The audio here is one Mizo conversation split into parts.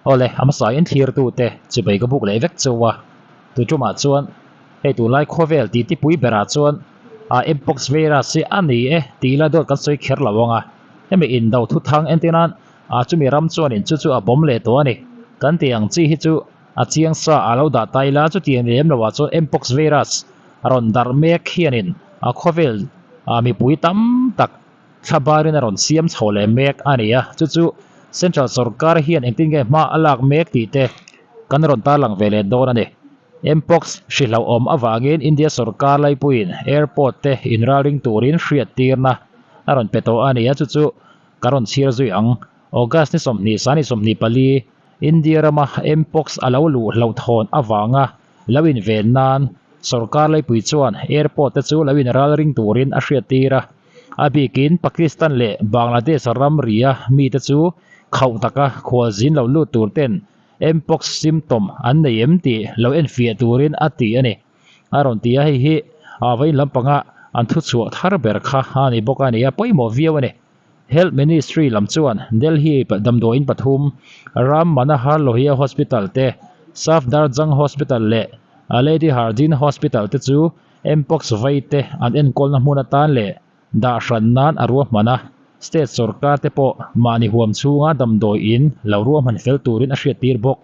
Awle, a hmasa in thlirtute chibei ka buk leh vek chauh a, tu tumah chuan hei tunlai khawvel titi pui berah chuan a mpox virus hi a ni e tih ila dawt kan sawi kher lo ang a, hemi indo thuthang entir nan a chumi ram chuanin chu chu a bawm leh tawh a ni kan tih ang chi hi chu a chiang sa a lo dah ta ila chutiang ni lem loah chuan mpox virus rawn darh mek hianin a khawvel mipui tam tak Thla barin a rawn siam chho leh mek a ni a, chu chu Central sorkar hian engtin nge hma a lak mek tih te kan rawn tarlang ve leh dawn a ni. Mpox hri hlauhawm avangin India sorkar laipuiin airport te inralring turin hriattirna a rawn pe tawh a ni a, chu chu ka rawn chhiar zui ang. August ni 20 sani 24, India rama Mpox a lo luh hlauhthawn avanga lo inven nan sorkar laipui chuan airport te chu lo inralring turin a hriattir a. A bikin Pakistan leh Bangladesh ramria mite chu khauh taka khualzin lo lut tur ten Mpox symptom an nei em tih lo enfiah turin a ti a ni. A rawn ti a, hei hi vawiin lampanga an thuchhuah thar ber kha a ni bawk a ni a, pawimawh viau a ni. Health Ministry lam chuan Delhi damdawiin pathum, Ram Manohar Lohia Hospital te, Safdarjung Hospital leh Lady Hardinge Hospital te chu Mpox vaite an enkawlna hmun atan leh dah hran nan a ruahman a, state sorkar te pawh mahni huam chhunga damdawi in lo ruahman fel turin a hriattir bawk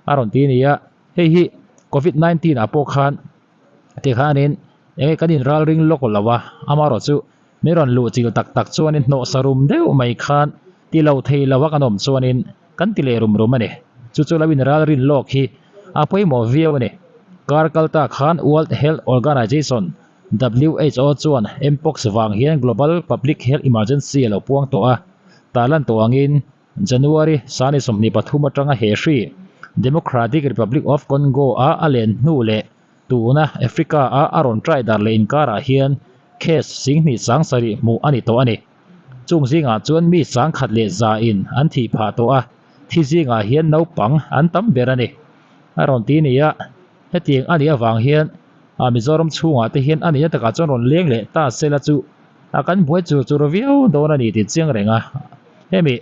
a rawn ti nia. Hei hi Covid 19 ah pawh khan tikhanin enge kan inralring lawk lo a, amaherawh chu min rawn luh chil tak tak chuanin hnawhsa rum deuh mai khan ti lo thei lo a kan awm chuanin kan ti leh rum rum a ni. Chu chu lo inralrin lawk hi a pawimawh viau a ni. Kar kal ta khan World Health Organization, who, chuan Mpox vang hian Global Public Health Emergency a lo puang tawh a. Tarlan tawh angin January sani 23 atanga he hri Democratic Republic of Congo a a len hnu leh tuna Africa a a rawn try dar leh inkarah hian case 27,000 hmuh a ni tawh a ni. Chung zingah chuan mi 1,100 in an thih phah tawh a, thi zingah hian naupang an tam ber a ni. A rawn ti nia, hetiang a nih avang hian a Mizoram chhungah te hian a nihna takah chuan rawn leng leh ta sela chu a kan buai chur chur viau dawn a ni tih chiang reng a. Hemi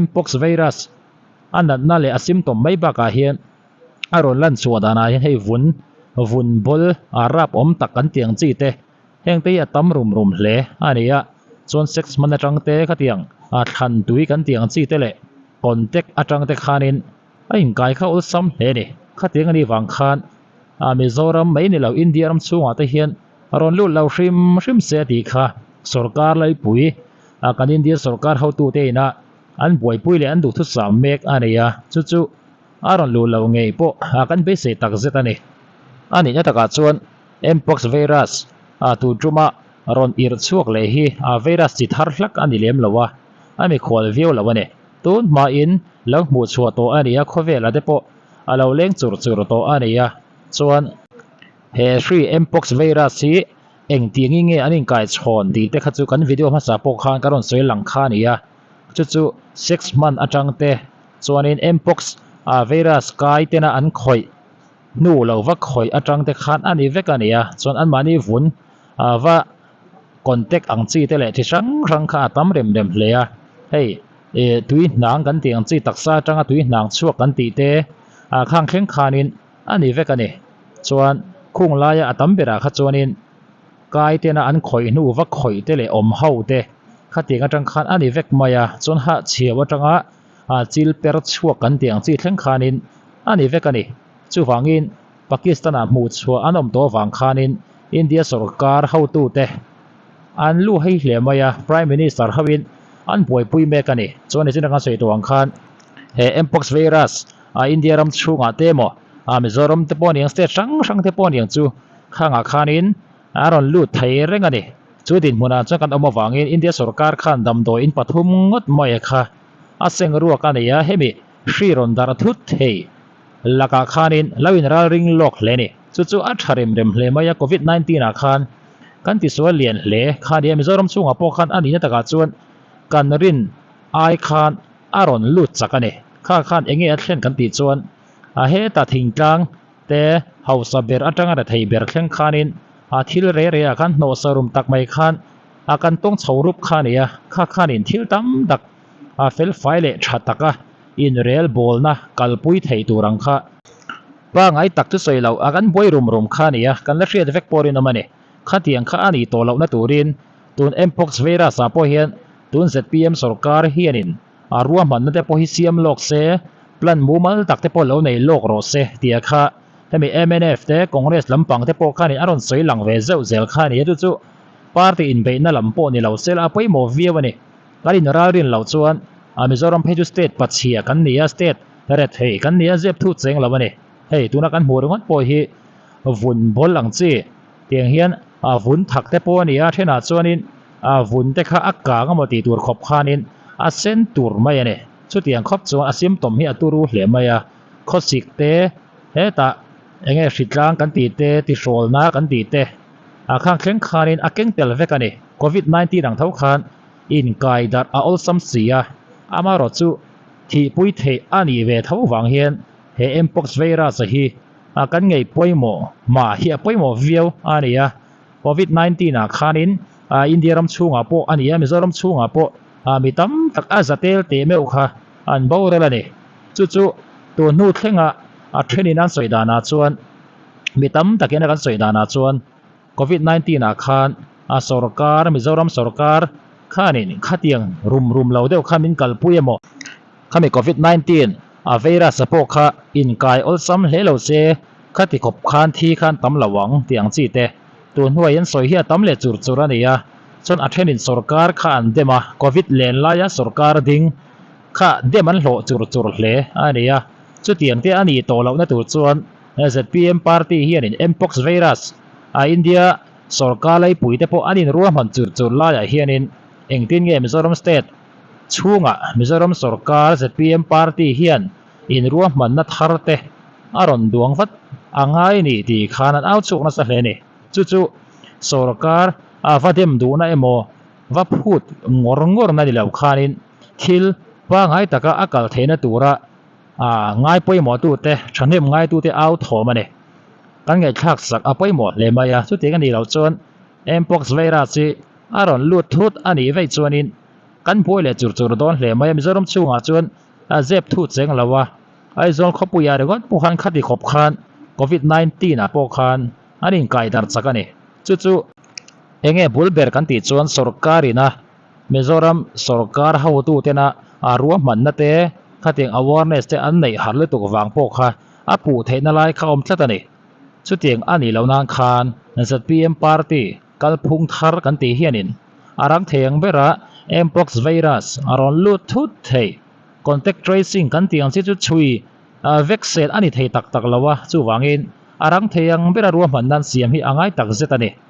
Mpox virus a natna leh a symptom mai bakah hian a rawn lan chhuah danah hian hei vun vun bawl a rap awm tak kan tih ang chi te Heng te hi a tam rum rum hle a ni a, chuan sex hman atang te khatiang a thlan tui kan tih ang chi te leh contact atang te khanin a inkai kha awlsam hle a ni. Khatiang a nih vang khan a Mizoram mai ni lo India ram chhungah te hian rawn lut lo hrim hrim se a tih kha sorkar laipui a kan India sorkar hotute ina an buaipui leh an duhthusam mek a ni a, chu chu a rawn luh loh ngei pawh a kan beisei tak zet a ni. A nihna takah chuan Mpox virus a tun tuma rawn irh chhuak leh hi a virus chi thar hlak a ni lem lo a, a mikhual viau lo a ni. Tun hmain lo hmuh chhuah tawh a ni a, khawvela te pawh a lo leng chur chur tawh a ni a, chuan he hri Mpox virus hi engtiangin nge an inkaichhawn tih te kha chu kan video hmasa pawh khan ka rawn sawi lang kha a ni a, chu chu sex hman atang te chuanin Mpox virus kai tena an khawih hnu lo va khawih atang te khan a ni vek a ni a, chuan anmahni vun va contact ang chi te leh chi hrang hrang kha a tam rem rem hle a, hei ih tui hnang kan tih ang chi taksa atanga tui hnang chhuak kan tih te ah khang thleng khanin a ni vek a ni, chuan khung laia a tam berah kha chuanin kai tena an khawih hnu va khawih te leh awm ho te khatiang atang khan a ni vek mai a, chuan hahchhiau atanga ah chil per chhuak kan tih ang chi thleng khanin a ni vek a ni. Chuvangin Pakistan-ah hmuh chhuah an awm tawh avang khanin India sorkar hotute an lu hei hle mai a, Prime Minister hoin an buaipui mek a ni. Chuan nichin atanga sawi tawh ang khan he Mpox virus a India ram chhungah te emaw a Mizoram te pawh a ni ang state hrang hrang te pawh a ni ang chu khangah khanin a rawn lut thei reng a ni. Chu dinhmunah chuan kan awm avangin India sorkar khan damdawi in pathum ngawt mai kha a seng ruak a ni a, hemi hri rawn darh thut thei lakah khanin lo inralring lawk hle a ni. Chu chu a tha rem rem hle mai a, Covid 19 ah khan kan tisual lian hle kha a ni a, Mizoram chhungah pawh khan a nihna takah chuan kan rin ai khan a rawn lut chak a ni. Kha khan enge a thlen kan tih chuan a heta thingtlang te hausa ber atanga rethei ber thleng khanin a thil re re ah khan hnawhsa rum tak mai khan a kan tawng chho rup kha a ni a, kha khanin thil tam tak a fel fai leh tha taka. inrelbawlna kalpui thei tur ang kha pangai tak chu sawi loh a kan buai rum rum kha a ni a, kan la hriat vek pawh rinawm a ni. Khatiang kha a nih tawh lohna turin tun Mpox virus ah pawh hian tun zpm sorkar hianin a ruahmanna te pawh hi siam lawk se, plan mumal tak te pawh lo nei lawk rawh se tia kha hemi mnf te Congress lampang te pawh khanin a rawn sawi lang ve zeuh zel kha a ni a, chu chu party inbeihna lam pawh ni lo se la a pawimawh viau a ni. Kan inralrin loh chuan a Mizoram phei chu state pachhia kan ni a, state rethei kan ni a, zep thut cheng lo a ni. Hei tuna kan hmuh ringawt pawh hi vun bawl ang chi tiang hian a vun thak te pawh a ni a, thenah chuanin a vun te kha a kang emaw tih tur khawp khanin a sen tur mai a ni. Chutiang khawp chuan a symptom hi a turu hle mai a, khawsik te hetah eng nge hritlang kan tih te, tihrawlna kan tih te a khang thleng khanin a keng tel vek a ni. Covid 19 ang tho khan inkai darh a awlsam si a, amaherawh chu thihpui theih a nih ve tho vang hian he Mpox virus a hi a kan ngei pawimawh mah hi a pawimawh viau a ni a, Covid 19 ah khanin India ram chhungah pawh a ni a, Mizoram chhungah pawh mi tam tak a za tel teh meuh kha an boral a ni. Chu chu tun hnu thlenga a thenin an sawi danah chuan mi tam takin a kan sawi danah chuan Covid 19 ah khan a sorkar Mizoram sorkar khanin khatiang rum rum lo deuh kha min kalpui emaw Khami Covid 19 a virus a pawh kha inkai awlsam hle lo se, khati khawp khan thi khan tam lo ang tih ang chi te. Tun hnuai an sawi hi a tam leh chur chur a ni a, chuan a thenin sorkar kha an dem a, Covid len laia sorkar ding kha dem an hlawh chur chur hle a ni a. Chutiang te a nih tawh lohna tur chuan zpm party hianin Mpox virus a India sorkar laipui te pawh an inruahman chur chur laiah hianin engtin nge Mizoram state chhungah Mizoram sorkar zpm party hian inruahmanna thar te a rawn duang vat a ngai ni tih khan an au chhuak nasa hle a ni. Chu chu sorkar a va dem duhna emaw va phut ngawr ngawrna ni lo khanin thil pangngai taka a kal theihna tura ngai pawimawhtute thahnem ngaitute au thawm a ni. Kan ngaihthlak sak a pawimawh hle mai a, chutiang a nih loh chuan Mpox virus hi a rawn lut thut a nih veih chuanin kan buai leh chur chur dawn hle mai a, Mizoram chhungah chuan a zep thut cheng lo a, Aizawl khawpuiah ringawt pawh khan khati khawp khan Covid 19 ah pawh khan an inkai darh chak a ni. Chu chu enge bul ber kan tih chuan sorkarina Mizoram sorkar hotutena a ruahmanna te khatiang awareness te an neih harh lutuk vang pawh kha a puh theihna lai kha awm tlat a ni. Chutiang a nih loh nan khan zpm party kalphung thar kan tih hianin a rang thei ang bera Mpox virus a rawn lut thut thei. Contact tracing kan tih ang chi chu chhui vek set a ni thei tak tak lo a, chuvangin a rang thei ang bera ruahman nan siam hi a ngai tak zet a ni.